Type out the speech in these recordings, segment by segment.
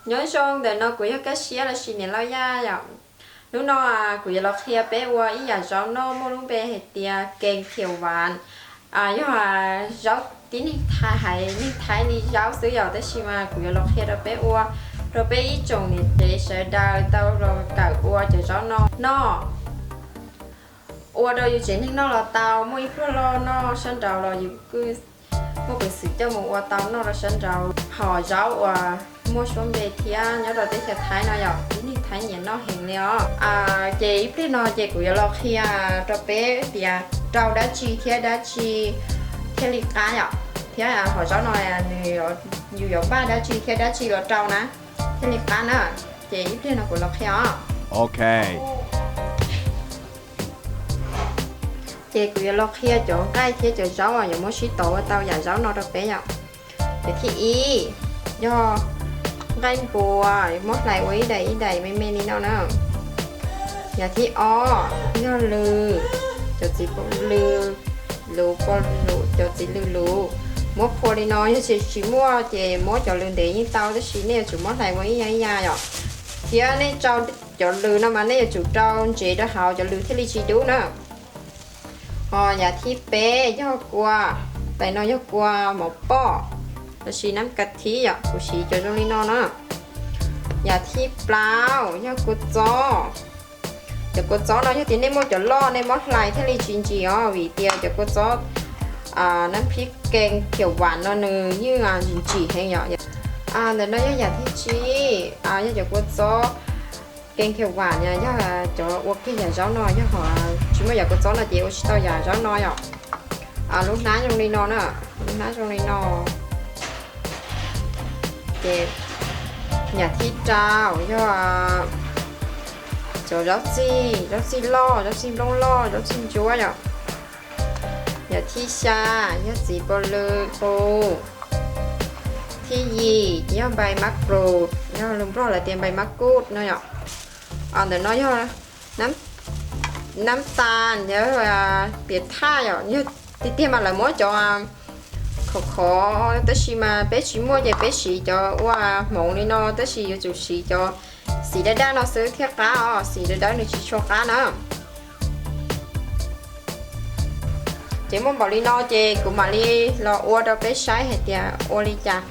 Nyob zoo, ntawm no kuv yog Kaj Siab lossis niam Lauj Yaj yom. Hnub no kuv yuav los qhia peb ua ib yam zaub noj muaj lub npe hais tias keng khiav vav, yog zaub tib neeg Thaib, haiv neeg Thaib li zaub xwb yom, tab sis mas kuv yuav los qhia rau peb ua, rau peb ib tsoom niam tsev sawv daws tau los kawm ua cov zaub no noj. Ua rau yus tsev neeg noj los tau, muaj ib pluag loj noj sab nraud los yus kuj muaj peev xwm coj mus ua tau noj rau sab nraud. Hom zaub uas muaj suab npe thiab nyob rau teb chaws Thaib no yom, tib neeg Thaib nyiam noj heev li os. Ces ib pliag no ces kuv yuav los qhia rau peb tias rau dab tsi thiab dab tsi thiaj li qab yom, thiab hom zaub no nws, yus yuav npaj dab tsi thiab dab tsi los rau na thiaj li qab na. Ces ib pliag no kuv los qhia os. Ok. Ces kuv yuav los qhia cov nqaij thiab cov zaub uas yuav muab sib tov ua tau yam zaub no rau peb yom. Yam thib ib yog nqaij npua, muab hlais ua ib daim ib daim me me li no na. Yam thib ob yog lws, cov txiv lws, lws, cov txiv lws lws, muab phua li no. Yog tias tsis muaj ces muab cov lws ntev yeej tau, tab sis nej yuav tsum muab hlais ua ib yam ib yam yom. Thiab nej rau cov lws no mas nej yuav tsum rau ntsev rau hauv cov lws thiaj li tsis dub na. Ho yam thib peb yog kua, tais no yog kua mov poj lossis nab kas thib yom, kuv siv cov zoo li no na. Yam thib plaub yog kua txob. Cov kua txob no yog tias nej muaj cov loj nej muab hlais thiaj li tsis ntsim os, vim tias cov kua txob nab phib keng khiav vav no nws yeej ntsim ntsim heev yom. Ntawm no yog yam thib tsib, yog cov kua txob keng khiav vav, yog cov ua kiag yam zaub no, yog tsis muaj yam kua txob no ces ua tsis tau yam zaub no yom. Lub hnab zoo li no na, lub hnab zoo li no. Ces yam thib rau yog cov zaub txhij, zaub txhij loj, zaub txhij nplooj loj, zaub txhij ntsuab yom. Yam thib xya yog txiv pos lw qus. Thib yim yog npais mab krus, yog lus Nplog lawv tias npais mab kuj no yom. Ntawm no yog nab tas, yog piam thaj yom, yog tiag tiag mas lawv muab cov khov khov, tab sis mas peb tsis muaj ces peb siv cov ua hmoov li no, tab sis yuav tsum siv cov xim dawb dawb no xwb thiaj qab os, xim dawb dawb nws tsis tshua qab na. Ces muaj npaum li no ces kuv mam li los ua rau peb saib hais tias ua li cas.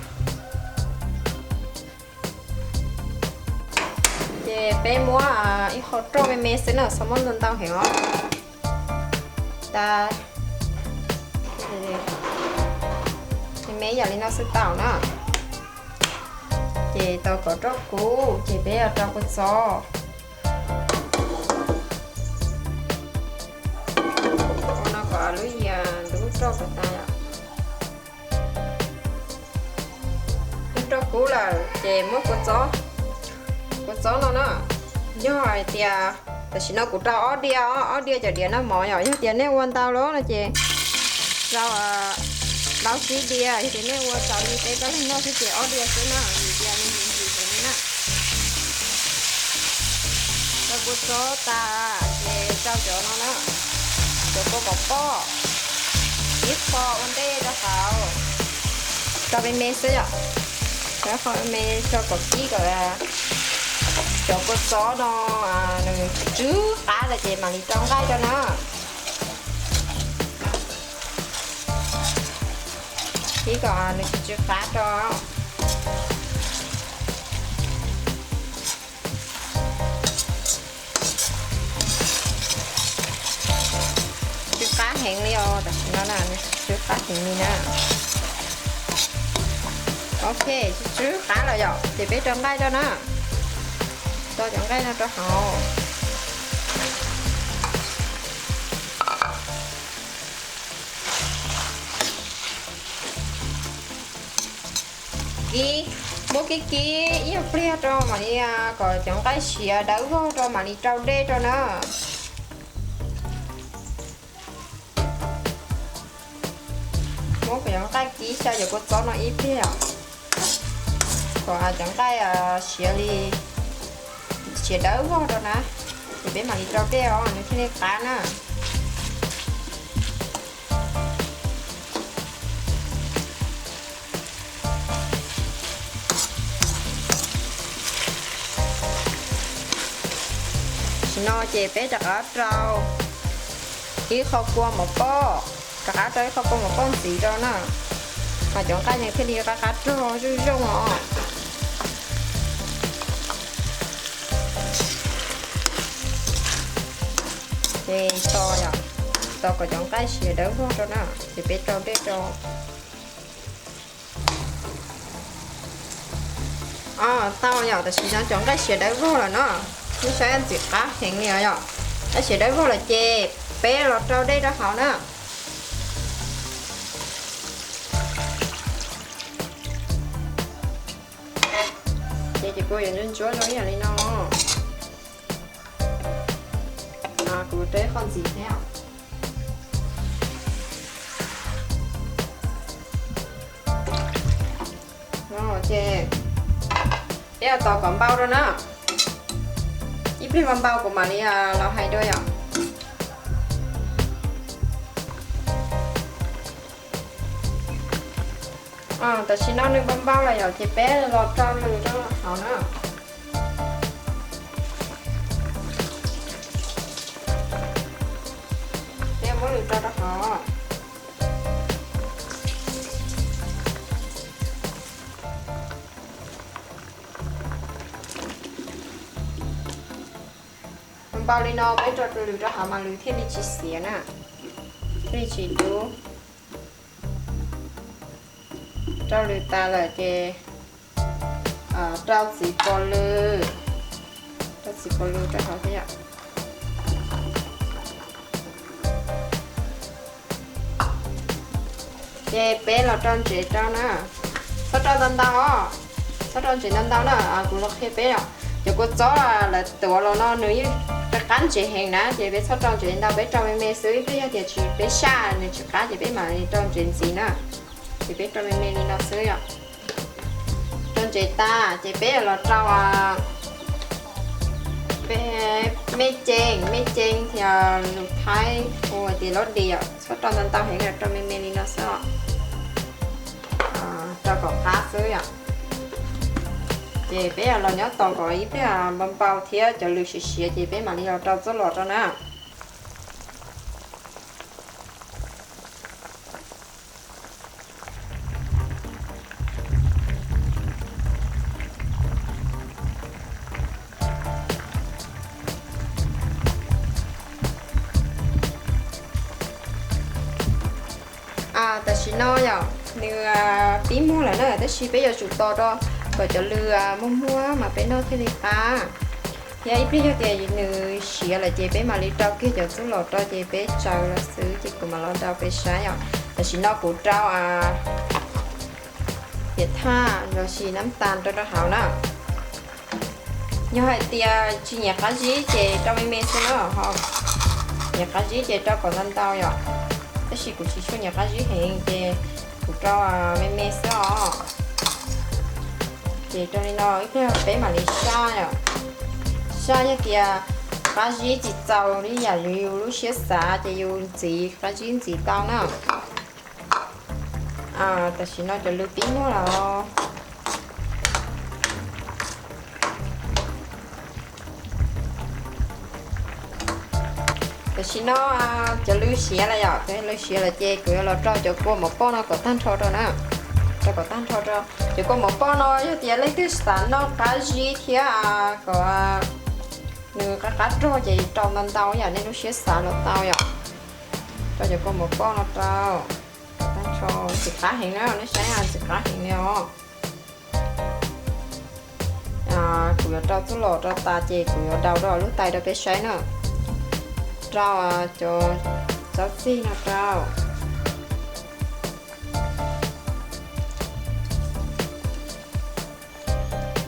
Ces peb muab ib qho roj me me xwb na, txhob muab ntau ntau heev os. Me me yam li no xwb tau na. Ces tau kom roj kub ces peb yuav rau kua txob. Ua no kom lub yias ntub roj kom tas yom. Ntub roj kub lawm ces muab kua txob, kua txob no na, yog hais tias tam sim no kuv rau ob diav, ob diav cov diav noj mov yom, yog tias nej ua ntau lawm no ces rau plaub tsib diav, yog tias nej ua txaus li peb plaub leeg noj xwb ces ob diav xwb na, vim tias nws ntsim ntsim heev li na. Rau kua txob tas ces rau cov no na, cov kua mov poj, ib qho ua ntej rau hauv, rau me me xwb yom, rau qhov me me rau kom kib kom cov kua txob no nws tsw qab lawm ces mam li rau nqaij rau na. Kib kom nws tsw tsw qab rau. Tsw qab heev li os, tam sim no na, nws tsw qab heev li na. Ok, tsw tsw qab lawm yom, ces peb rau nqaij rau na. Rau cov nqaij no rau hauv. Kib, muab kib kib ib nyuag pliag rau mam li kom cov nqaij siav dawb vog rau mam li rau dej rau na. Muab cov nqaij kib xyaw cov kua txob no ib pliag os, kom cov nqaij siav li, siav dawb vog rau na, ces peb mam li rau dej os, nws thiaj li qab na. No ces peb rov qab rau ib qho kua mov poj, rov qab rau ib qho kua mov poj ntxiv rau na, mas cov nqaij yeej thiaj li qab qab rog zoo zoo os. Ces tos yom, tos kom cov nqaij siav dawb vog rau na, ces peb rau dej rau. Tau yom, tam sim no cov nqaij siav dawb vog lawm no, nej saib ntxim qab heev li yom. Nqaij siav dawb vog lawm ces peb los rau dej rau hauv na. Ces cov kua yuav ntsuab ntsuab zoo ib yam li no. Kuv rau ib qho ntxiv thiab. Ces peb yuav tos kom npau rau na. Ib pliag npau npau kuv mam li los hais dua yom. Tam sim no nws npau npau lawm yom, ces peb los rau lws rau hauv na. Peb muab lws rau rau hauv. Npau li no peb rau lws rau hauv mas lws thiaj li tsis xiav na, thiaj li tsis dub. Rau lws tas lawm ces rau txiv pos lws, rau txiv pos lws rau hauv thiab yom. Ces peb los rau ntsev rau na. Txhob rau ntau ntau os, txhob rau ntsev ntau ntau na. Kuv los qhia peb os, cov kua txob lawv tuav los no nws yeej qab ntsev heev na, ces peb txhob rau ntsev ntau, peb rau me me xwb, ib pliag yog tias tsis peb saj nws tsis qab ces peb mam li rau ntsev ntxiv na. Ces peb rau me me li no xwb yom. Rau ntsev tas ces peb yuav los rau me cees, me cees thiab lus Thaib hu tias laub dis yom, txhob rau ntau ntau heev, rau me me li no xwb os. Rau kom qab xwb yom. Ces peb yuav los nyob tos kom ib pliag npau npau thiab cov lws siav siav ces peb mam li los rau txuj lom rau na. Tam sim no yom, nws pib muag lawm na, tab sis peb yuav tsum tos rau kom cov lws muag muag mas peb noj thiaj li qab. Thiab ib pliag yog tias nws siav lawm ces peb mam li rau kiag cov txuj lom rau ces peb tsaws los xwb ces kuv mam los rau peb saib yom. Tam sim no kuv rau hiav thaj los sis nab tas rau rau hauv na. Yog hais tias tsis nyiam qab zib ces rau me me xwb na, ho nyiam qab zib ces rau kom ntau ntau yom. Tab sis kuv tsis tshua nyiam qab zib heev ces kuv rau me me xwb os. Ces rau li no ib pliag peb mam li saj yom. Saj yog tias qab zib tsis txaus li yam yus lub siab xav ces yus ntxiv qab zib ntxiv tau na. Tam sim no cov lws pib muag lawm. Tam sim no cov lws siav lawm yom, cov lws siav lawm ces kuv yuav los rau cov kua mov poj no kom tag nrho rau na. Rau kom tag nrho rau cov kua mov poj no, yog tias leej twg xav noj qab zib thiab kom nws qab qab rog ces rau ntau ntau yam nej lub siab xav los tau yom. Rau cov kua mov poj no rau kom tag nrho, ntxim qab heev na, nej saib ntxim qab heev li os. Kuv yuav rau txuj lom rau tas ces kuv yuav daus rau lub tais rau peb saib na. Rau cov tsob txig no rau.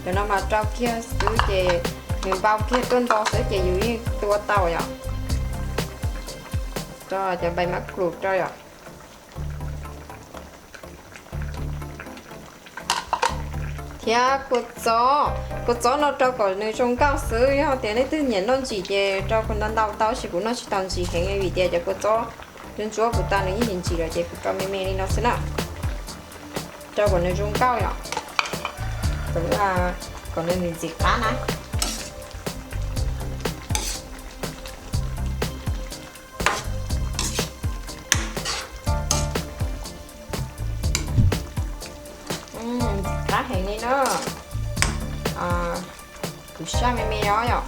Cov no mas rau kiag xwb ces nws npau kiag tuaj nto xwb ces yus yeej tua tau yom. Rau cov npaim mab klum rau yom. Thiab kua txob, kua txob no rau kom nws zoo nkauj xwb, yog tias leej twg nyiam noj ntsim ces rau kom ntau ntau tau, tab sis kuv noj tsis tau ntsim heev vim tias cov kua txob ntsuab ntsuab kuv tas nws yeej ntsim ntsim lawm ces kuv rau me me li no xwb na. Rau kom nws zoo nkauj yom, kom nws ntxim ntxim qab na. Heev li na. Kuv saj me me os yom.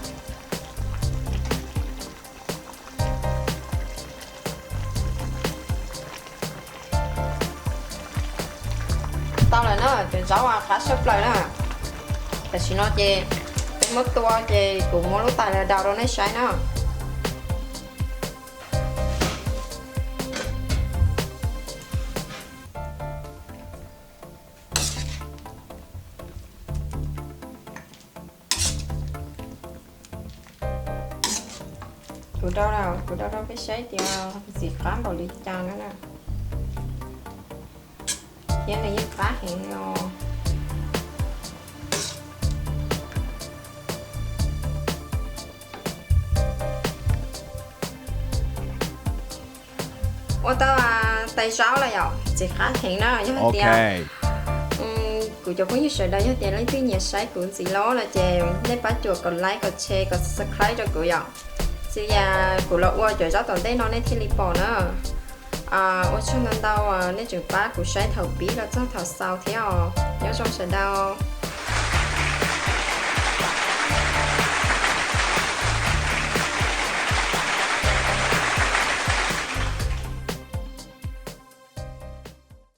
Tau lawm na, cov zaub qab tshaj plaws na. Tam sim no ces peb muab tua ces kuv muab lub tais los daus rau nej saib na. Kuv daus, kuv daus rau peb saib tias ntxim qab npaum li cas na. Thiab nws yeej qab heev li os. Ua tau tais zaub lawm yom, ntxim qab heev na. Yog tias kuv cov phooj ywg sawv daws, yog tias leej twg nyiam saib kuv ntxiv los no ces nej pab cuam kom like, kom share, kom subscribe rau kuv yom. Txij yam kuv los ua cov zaub tom ntej no nej thiaj li pom na. Ua tsaug ntau ntau nej tseem pab kuv saib thaum pib los txog thaum xaus thiab os. Nyob zoo sawv daws.